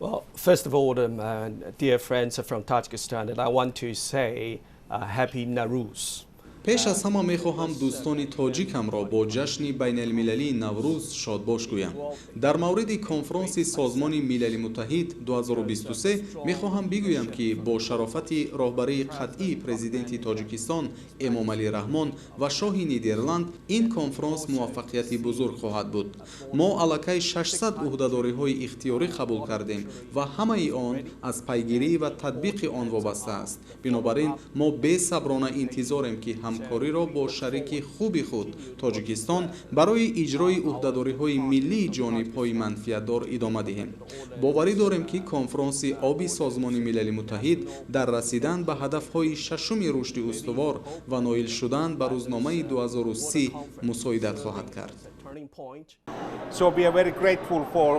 Well, first of all, dear friends from Tajikistan, and I want to say Happy Nowruz. Пеш аз ҳама мехоҳам дӯстони тоҷикамро бо ҷашни байналмилалии Наврӯз шодбош гӯям. Дар мавриди конфронси Созмони Милали Муттаҳид 2023 мехоҳам бигӯям, ки бо шарофати роҳбарии қатъии президенти Тоҷикистон Эмомалӣ Раҳмон ва шоҳи Нидерланд ин конфронс муваффақияти бузург хоҳад буд. Мо аллакай 600 ӯҳдадориҳои ихтиёрӣ қабул кардем ва ҳамаи он аз пайгирӣ ва татбиқи он вобаста аст. Бинобар ин мо бесаброна интизорем, ки ҳамкориро бо шарики хуби худ, Тоҷикистон, барои иҷрои ӯҳдадориҳои миллии ҷонибҳои манфиатдор идома диҳем. Боварӣ дорем, ки конфронси оби Созмони Милали Муттаҳид дар расидан ба ҳадафҳои шашуми рушди устувор ва ноил шудан ба рӯзномаи 2030 мусоидат хоҳад кард. So we are very grateful for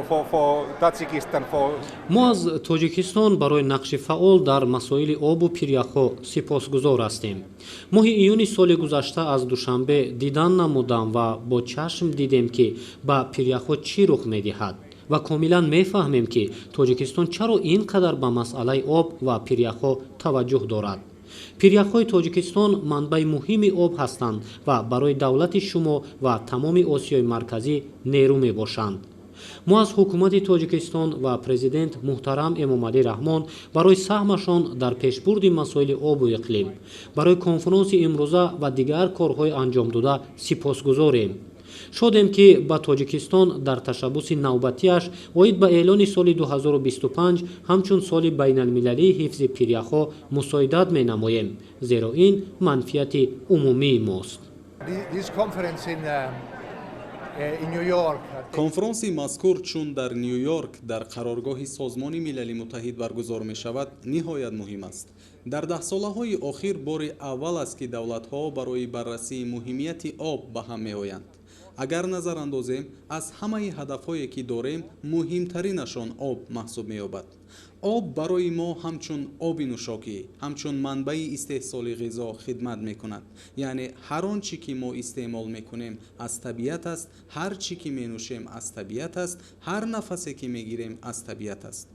Tajikistan for Мо аз Тоҷикистон барои нақши фаъол дар масоили обу пиряхҳо сипосгузор ҳастем. Моҳи июни соли гузашта аз Душанбе дидан намудам ва бо чашм дидем, ки ба пиряхҳо чӣ рух медиҳад, ва комилан мефаҳмем, ки Тоҷикистон чаро ин қадар ба масъалаи об ва пиряхҳо таваҷҷӯҳ дорад. Пиряхҳои Тоҷикистон манбаи муҳими об ҳастанд ва барои давлати шумо ва тамоми Осиёи Марказӣ нерӯ мебошанд. Мо аз ҳукумати Тоҷикистон ва президент муҳтарам Эмомалӣ Раҳмон барои саҳмашон дар пешбурди масоили обу иқлим, барои конфронси имрӯза ва дигар корҳои анҷомдода сипосгузорем. Шодем, ки ба Тоҷикистон дар ташаббуси навбатиаш оид ба эълони соли 2025 ҳамчун соли байналмилалии ҳифзи пиряхҳо мусоидат менамоем, зеро ин манфиати умумии мост. This conference in New York. Конфронси мазкур, чун дар Ню Йорк, дар қароргоҳи Созмони Милали Муттаҳид баргузор мешавад, ниҳоят муҳим аст. Дар даҳсолаҳои охир бори аввал аст, ки давлатҳо барои баррасии муҳимияти об ба ҳам меоянд. Агар назар андозем, аз ҳамаи ҳадафҳое, ки дорем, муҳимтаринашон об маҳсуб меёбад. Об барои мо ҳамчун оби нӯшокӣ, ҳамчун манбаи истеҳсоли ғизо хидмат мекунад. Яъне ҳар он чӣ ки мо истеъмол мекунем, аз табиат аст, ҳар чӣ ки менӯшем, аз табиат аст, ҳар нафасе ки мегирем, аз табиат аст.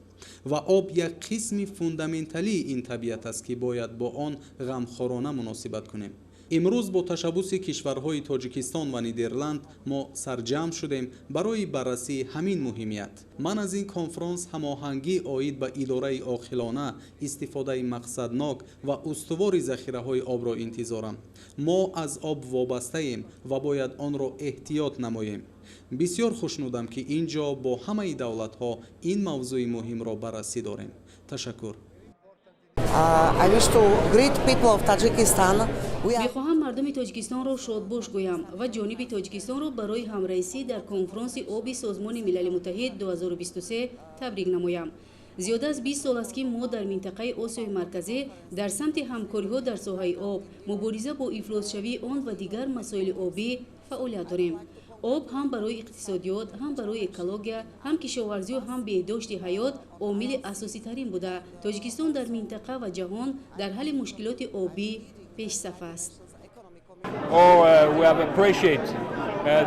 Ва об як қисми фундаменталии ин табиат аст, ки бояд бо он ғамхорона муносибат кунем. Имрӯз бо ташаббуси кишварҳои Тоҷикистон ва Нидерланд мо сарҷамъ шудем барои баррасии ҳамин муҳимият. Ман аз ин конфронс ҳамоҳангӣ оид ба идораи оқилона, истифодаи мақсаднок ва устувори захираҳои обро интизорам. Мо аз об вобастаем ва бояд онро эҳтиёт намоем. Бисёр хушнудам, ки ин ҷо бо ҳамаи давлатҳо ин мавзӯи муҳимро баррасӣ дорем. Ташаккур. I wish to greet people of Tajikistan. We are Мехоҳам мардуми Тоҷикистонро шодбош гӯям ва ҷониби Тоҷикистонро барои ҳамраисӣ дар конфронси оби Созмони Милали Муттаҳид 2023 табрик намоям. Зиёда аз 20 сол аст, ки мо дар минтақаи Осиёи Марказӣ дар самти ҳамкориҳо дар соҳаи об, мубориза бо ифлосшавии он ва дигар масоили обӣ фаъолият дорем. Об ҳам барои иқтисодиёт, ҳам барои экология, ҳам кишоварзию ҳам беҳдошти ҳаёт омили асоситарин буда, Тоҷикистон дар минтақа ва ҷаҳон дар ҳалли мушкилоти обӣ пешсаф аст. Oh, we have appreciate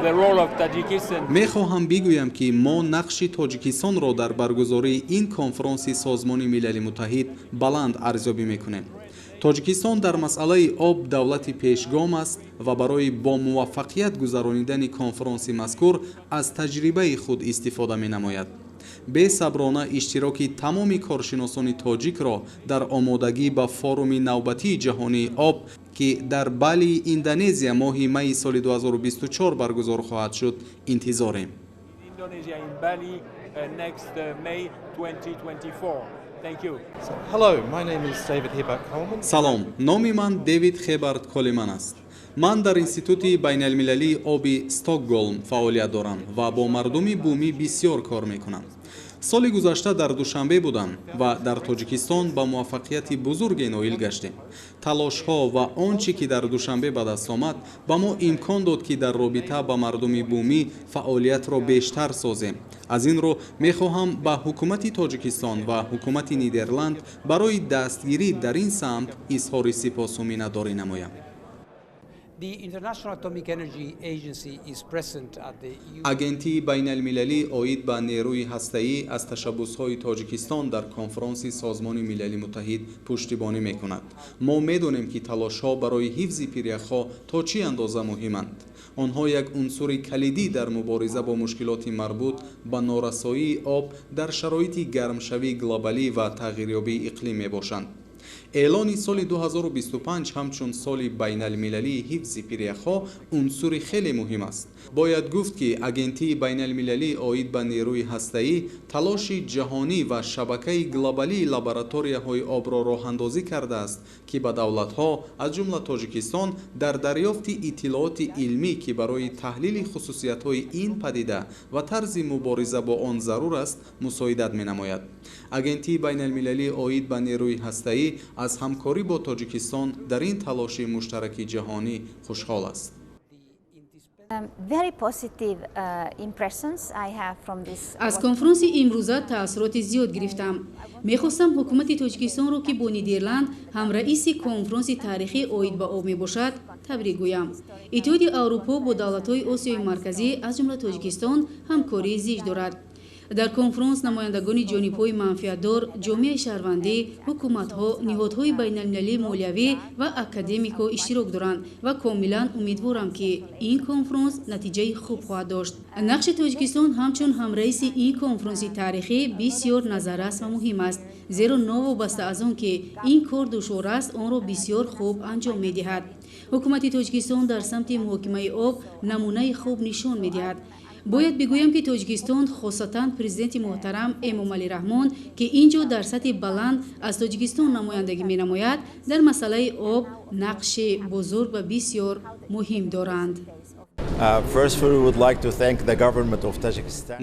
the role of Tajikistan. Мехоҳам бигӯям, ки мо нақши Тоҷикистонро дар баргузории ин конфронси Созмони Милали Муттаҳид баланд арзёбӣ мекунем. Тоҷикистон дар масъалаи об давлати пешгом аст ва барои бо муваффақият гузаронидани конфронси мазкур аз таҷрибаи худ истифода менамояд. Бесаброна иштироки тамоми коршиносони тоҷикро дар омодагӣ ба форуми навбатии ҷаҳонии об, ки дар Балии Индонезия моҳи майи соли 2024 баргузор хоҳад шуд, интизорем. Indonesia in Bali next May 2024. Thank you. So, hello, my name is David Hibbert Coleman. Салом, номи ман Дэвид Хебарт Колиман аст. Ман дар Институти байналмилалии оби Стокголм фаъолият дорам ва бо мардуми бумӣ бисёр кор мекунам. Соли гузашта дар Душанбе будам ва дар Тоҷикистон ба муваффақияти бузурге ноил гаштем. Талошҳо ва он чӣ ки дар Душанбе ба даст омад, ба мо имкон дод, ки дар робита ба мардуми бумӣ фаъолиятро бештар созем. Аз ин рӯ мехоҳам ба ҳукумати Тоҷикистон ва ҳукумати Нидерланд барои дастгирӣ дар ин самт изҳори сипосу миннатдорӣ намоям. Агентии байналмилалӣ оид ба нерӯи ҳастаӣ аз ташаббусҳои Тоҷикистон дар конфронси Созмони Милали Муттаҳид пуштибонӣ мекунад. Мо медонем, ки талошҳо барои ҳифзи пиряхҳо то чӣ андоза муҳиманд. Онҳо як унсури калидӣ дар мубориза бо мушкилоти марбут ба норасоии об дар шароити гармшавии глобалӣ ва тағйирёбии иқлим мебошанд. Эълони соли 2025 ҳамчун соли байналмилалии ҳифзи пиряхҳо унсури хеле муҳим аст. Бояд гуфт, ки Агентии байналмилалӣ оид ба нерӯи ҳастаӣ талоши ҷаҳонӣ ва шабакаи глобалии лабораторияҳои обро роҳандозӣ кардааст, ки ба давлатҳо, аз ҷумла Тоҷикистон, дар дарёфти иттилооти илмӣ, ки барои таҳлили хусусиятҳои ин падида ва тарзи мубориза бо он зарур аст, мусоидат менамояд. Агентии байналмилалӣ оид ба нерӯи ҳастаӣ аз ҳамкорӣ бо Тоҷикистон дар ин талоши муштараки ҷаҳонӣ хушҳол аст. Аз конфронси имрӯза таассуроти зиёд гирифтам. Мехостам ҳукумати Тоҷикистонро, ки бо Нидерланд ҳамраиси конфронси таърихӣ оид ба об мебошад, табрик гӯям. Иттиҳоди Аврупо бо давлатҳои Осиёи Марказӣ, аз ҷумла Тоҷикистон, ҳамкории зич дорад. Дар конфронс намояндагони ҷонибҳои манфиатдор, ҷомеаи шаҳрвандӣ, ҳукуматҳо, ниҳодҳои байналмилалии молиявӣ ва академикҳо иштирок доранд ва комилан умедворам, ки ин конфронс натиҷаи хуб хоҳад дошт. Нақши Тоҷикистон ҳамчун ҳамраиси ин конфронси таърихӣ бисёр назаррас ва муҳим аст, зеро новобаста аз он ки ин кор душвор аст, онро бисёр хуб анҷом медиҳад. Ҳукумати Тоҷикистон дар самти муҳокимаи об намунаи хуб нишон медиҳад. Бояд бигӯям, ки Тоҷикистон, хосатан президенти муҳтарам Эмомалӣ Раҳмон, ки ин ҷо дар сатҳи баланд аз Тоҷикистон намояндагӣ менамояд, дар масъалаи об нақши бузург ва бисёр муҳим доранд.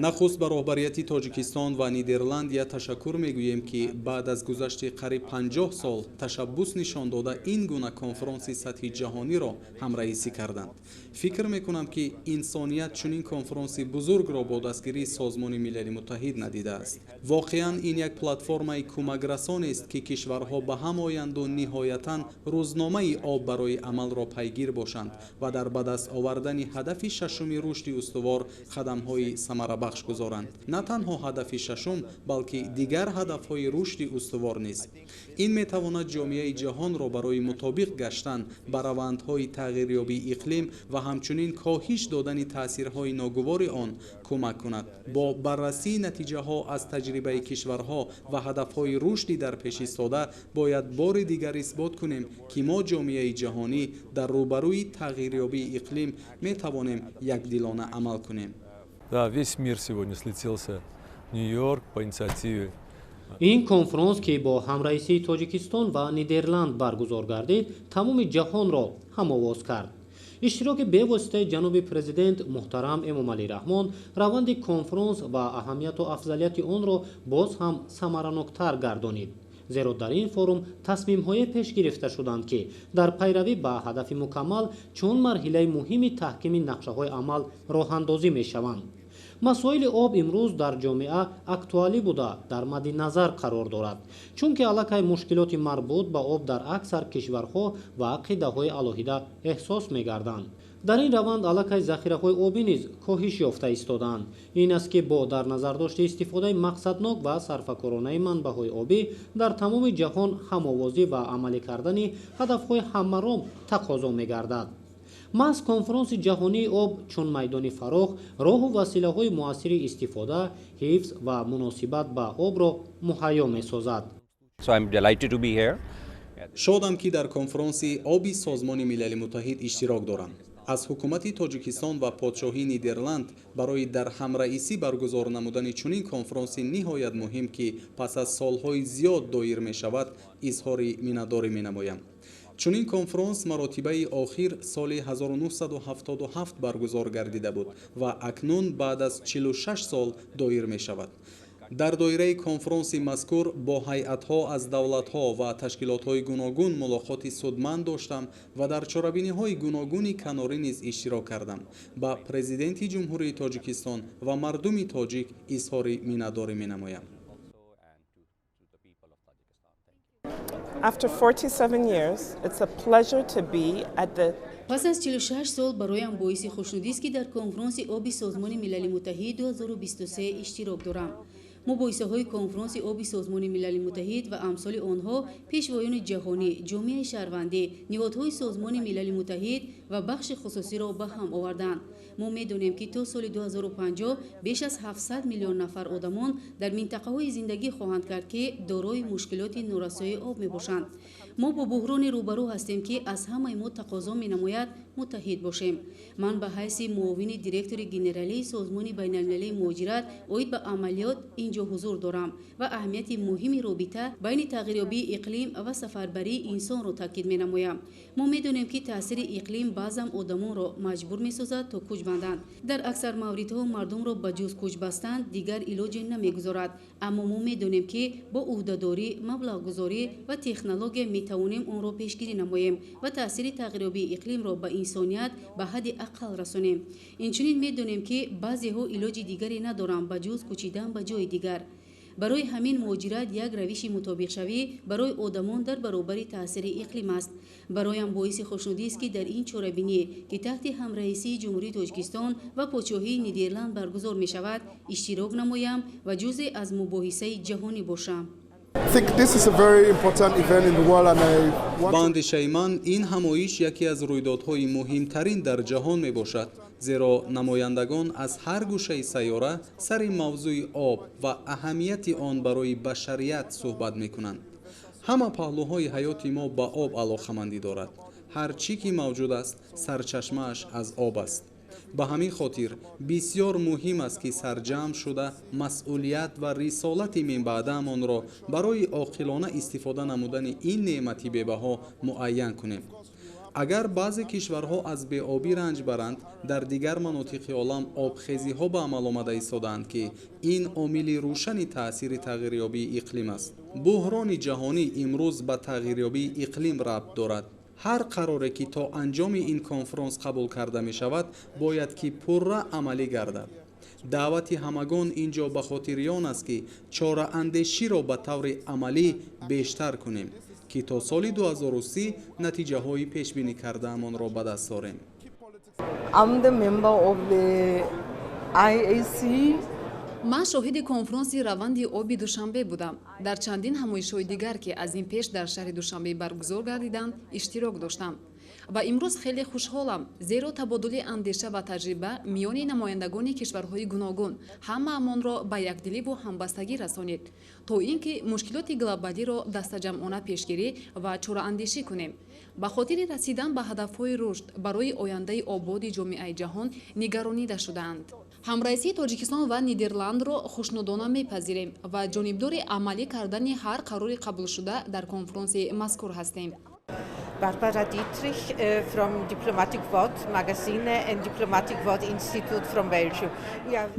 Нахуст ба роҳбарияти Тоҷикистон ва Нидерландия ташаккур мегӯем, ки баъд аз гузашти қариб 50 сол ташаббус нишон дода ин гуна конфронси сатҳи ҷаҳониро ҳамраисӣ карданд. Фикр мекунам, ки инсоният чунин конфронси бузургро бо дастгирии Созмони Милали Муттаҳид надидааст. Воқеан ин як платформаи кӯмакрасонест, ки кишварҳо ба ҳам оянду ниҳоятан рӯзномаи об барои амалро пайгир бошанд ва дар ба даст овардани ҳадафи шашуми рушди устувор қадамҳои самарабахш гузоранд. На танҳо ҳадафи шашум, балки дигар ҳадафҳои рушди устувор низ. Ин метавонад ҷомеаи ҷаҳонро барои мутобиқ гаштан ба равандҳои тағйирёбии иқлим ва ҳамчунин коҳиш додани таъсирҳои ногувори он кӯмак кунад. Бо баррасии натиҷаҳо аз таҷрибаи кишварҳо ва ҳадафҳои рушди дар пеш истода бояд бори дигар исбот кунем, ки мо ҷомеаи ҷаҳонӣ дар рӯбарӯи тағйирёбии иқлим метавонем якдилона амал кунем. Да, весь мир сегодня слетелся в Нью-Йорк по инициативе. Ин конфронс, ки бо ҳамраисии Тоҷикистон ва Нидерланд баргузор гардид, тамоми ҷаҳонро ҳамовоз кард. Иштироки бевоситаи ҷаноби президент муҳтарам Эмомалӣ Раҳмон раванди конфронс ва аҳамияту афзалияти онро боз ҳам самараноктар гардонид. Зеро дар ин форум тасмимҳое пеш гирифта шуданд, ки дар пайравӣ ба ҳадафи мукаммал чун марҳилаи муҳими таҳкими нақшаҳои амал роҳандозӣ мешаванд. Масоили об имрӯз дар ҷомеа актуалӣ буда дар мадди назар қарор дорад, чунки аллакай мушкилоти марбут ба об дар аксар кишварҳо ва ақидаҳои алоҳида эҳсос мегарданд. Дар ин раванд аллакай захираҳои обӣ низ коҳиш ёфта истодаанд. Ин аст, ки бо дар назардошти истифодаи мақсаднок ва сарфакоронаи манбаъҳои обӣ дар тамоми ҷаҳон ҳамовозӣ ва амалӣ кардани ҳадафҳои ҳаммаром тақозо мегардад. Маҳз конфронси ҷаҳонии об чун майдони фарох роҳу василаҳои муассири истифода, ҳифз ва муносибат ба обро муҳайё месозад. Шодам, ки дар конфронси оби Созмони Милали Муттаҳид иштирок дорам. Аз ҳукумати Тоҷикистон ва подшоҳии Нидерланд барои дар ҳамраисӣ баргузор намудани чунин конфронси ниҳоят муҳим, ки пас аз солҳои зиёд доир мешавад, изҳори миннатдорӣ менамоям. Чунин конфронс маротибаи охир соли 1977 баргузор гардида буд ва акнун баъд аз 46 сол доир мешавад. Дар доираи конфронси мазкур бо ҳайатҳо аз давлатҳо ва ташкилотҳои гуногун мулоқоти судманд доштам ва дар чорабиниҳои гуногуни канорӣ низ иштирок кардам. Ба президенти Ҷумҳурии Тоҷикистон ва мардуми тоҷик изҳори миннатдорӣ менамоям. After 47 years, it's a pleasure to be at the Пас аз 46 сол бароям боиси хушнудист, ки дар конфронси оби Созмони Милали Муттаҳид 2023 иштирок дорам. Мубоҳисаҳои конфронси оби Созмони Милали Муттаҳид ва амсоли онҳо пешвоёни ҷаҳонӣ, ҷомеаи шаҳрвандӣ, ниҳодҳои Созмони Милали Муттаҳид ва бахши хусусиро ба ҳам оварданд. Мо медонем, ки то соли 2050 беш аз 700 миллион нафар одамон дар минтақаҳое зиндагӣ хоҳанд кард, ки дорои мушкилоти норасоии об мебошанд. Мо бо буҳроне рӯбарӯ ҳастем, ки аз ҳамаи мо тақозо менамояд муттаҳид бошем. Ман ба ҳайси муовини директори генералии Созмони байналмилалии муҳоҷират оид ба амалиёт ин ҷо ҳузур дорам ва аҳамияти муҳими робита байни тағйирёбии иқлим ва сафарбарии инсонро таъкид менамоям. Мо медонем, ки таъсири иқлим баъзан одамонро маҷбур месозад, то кӯч банданд. Дар аксар мавридҳо мардумро ба ҷуз кӯч бастан дигар илоҷе намегузорад, аммо мо медонем, ки бо ӯҳдадорӣ, маблағгузорӣ ва технология метавонем онро пешгирӣ намоем ва таъсири тағйирёбии иқлимро ба инсоният ба ҳадди ақал расонем. Инчунин медонем, ки баъзеҳо илоҷи дигаре надоранд ба ҷуз кӯчидан ба ҷои дигар. Барои ҳамин муҳоҷират як равиши мутобиқшавӣ барои одамон дар баробари таъсири иқлим аст. Бароям боиси хушнудист, ки дар ин чорабинӣ, ки таҳти ҳамраисии Ҷумҳурии Тоҷикистон ва Подшоҳии Нидерланд баргузор мешавад, иштирок намоям ва ҷузе аз мубоҳисаи ҷаҳонӣ бошам. Ба андешаи ман, ин ҳамоиш яке аз рӯйдодҳои муҳимтарин дар ҷаҳон мебошад, зеро намояндагон аз ҳар гӯшаи сайёра сари мавзӯи об ва аҳамияти он барои башарият суҳбат мекунанд. Ҳама паҳлӯҳои ҳаёти мо ба об алоқамандӣ дорад. Ҳар чӣ ки мавҷуд аст, сарчашмааш аз об аст. Ба ҳамин хотир бисёр муҳим аст, ки сарҷамъ шуда масъулият ва рисолати минбаъдаамонро барои оқилона истифода намудани ин неъмати бебаҳо муайян кунем. Агар баъзе кишварҳо аз беобӣ ранҷ баранд, дар дигар манотиқи олам обхезиҳо ба амал омада истодаанд, ки ин омили рӯшани таъсири тағйирёбии иқлим аст. Буҳрони ҷаҳонӣ имрӯз ба тағйирёбии иқлим рабт дорад. Ҳар қароре, ки то анҷоми ин конфронс қабул карда мешавад, бояд ки пурра амалӣ гардад. Даъвати ҳамагон ин ҷо ба хотири он аст, ки чораандеширо ба таври амалӣ бештар кунем, ки то соли 2030 натиҷаҳои пешбинӣ кардаамонро ба даст орем. I'm the member of the IAC. Ман шоҳиди конфронси раванди оби Душанбе будам. Дар чандин ҳамоишҳои дигар, ки аз ин пеш дар шаҳри Душанбе баргузор гардиданд, иштирок доштам ва имрӯз хеле хушҳолам, зеро табодули андеша ва таҷриба миёни намояндагони кишварҳои гуногун ҳамаамонро ба якдиливу ҳамбастагӣ расонид, то ин ки мушкилоти глобалиро дастаҷамъона пешгирӣ ва чораандешӣ кунем, ба хотири расидан ба ҳадафҳои рушд барои ояндаи ободи ҷомеаи ҷаҳон нигаронида шудаанд. Ҳамраисии Тоҷикистон ва Нидерландро хушнудона мепазирем ва ҷонибдори амалӣ кардани ҳар қарори қабулшуда дар конфронси мазкур ҳастем. Barbara Dietrich from Diplomatic World Magazine and Diplomatic World Institute from Belgium.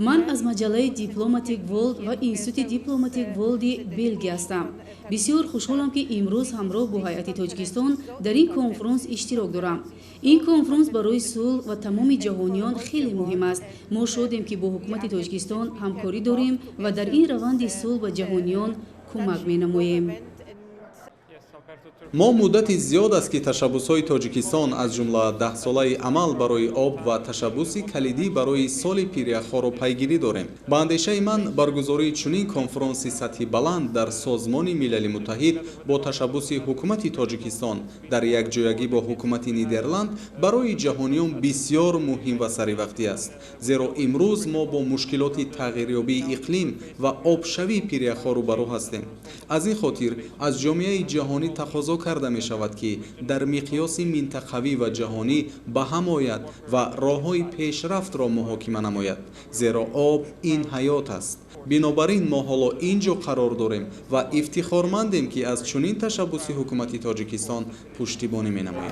Ман аз маҷаллаи Diplomatic World ва Институти Diplomatic World-и Белгия ҳастам. Бисёр хушҳолам, ки имрӯз ҳамроҳ бо ҳайати Тоҷикистон дар ин конфронс иштирок дорам. Ин конфронс барои сулҳ ва тамоми ҷаҳониён хеле муҳим аст. Мо шодем, ки бо ҳукумати Тоҷикистон ҳамкорӣ дорем ва дар ин раванди сулҳ ба ҷаҳониён кӯмак менамоем. Мо муддати зиёд аст, ки ташаббусҳои Тоҷикистон, аз ҷумла даҳсолаи амал барои об ва ташаббуси калидӣ барои соли пиряхҳоро пайгирӣ дорем. Ба андешаи ман, баргузории чунин конфронси сатҳи баланд дар Созмони Милали Муттаҳид бо ташаббуси ҳукумати Тоҷикистон дар якҷоягӣ бо ҳукумати Нидерланд барои ҷаҳониён бисёр муҳим ва саривақтӣ аст, зеро имрӯз мо бо мушкилоти тағйирёбии иқлим ва обшавии пиряхҳо рӯбарӯ ҳастем. Аз ин хотир аз ҷомеаи ҷаҳонӣ тақозо карда мешавад, ки дар миқёси минтақавӣ ва ҷаҳонӣ ба ҳам ояд ва роҳҳои пешрафтро муҳокима намояд, зеро об ин ҳаёт аст. Бинобар ин мо ҳоло ин ҷо қарор дорем ва ифтихормандем, ки аз чунин ташаббуси ҳукумати Тоҷикистон пуштибонӣ менамоем.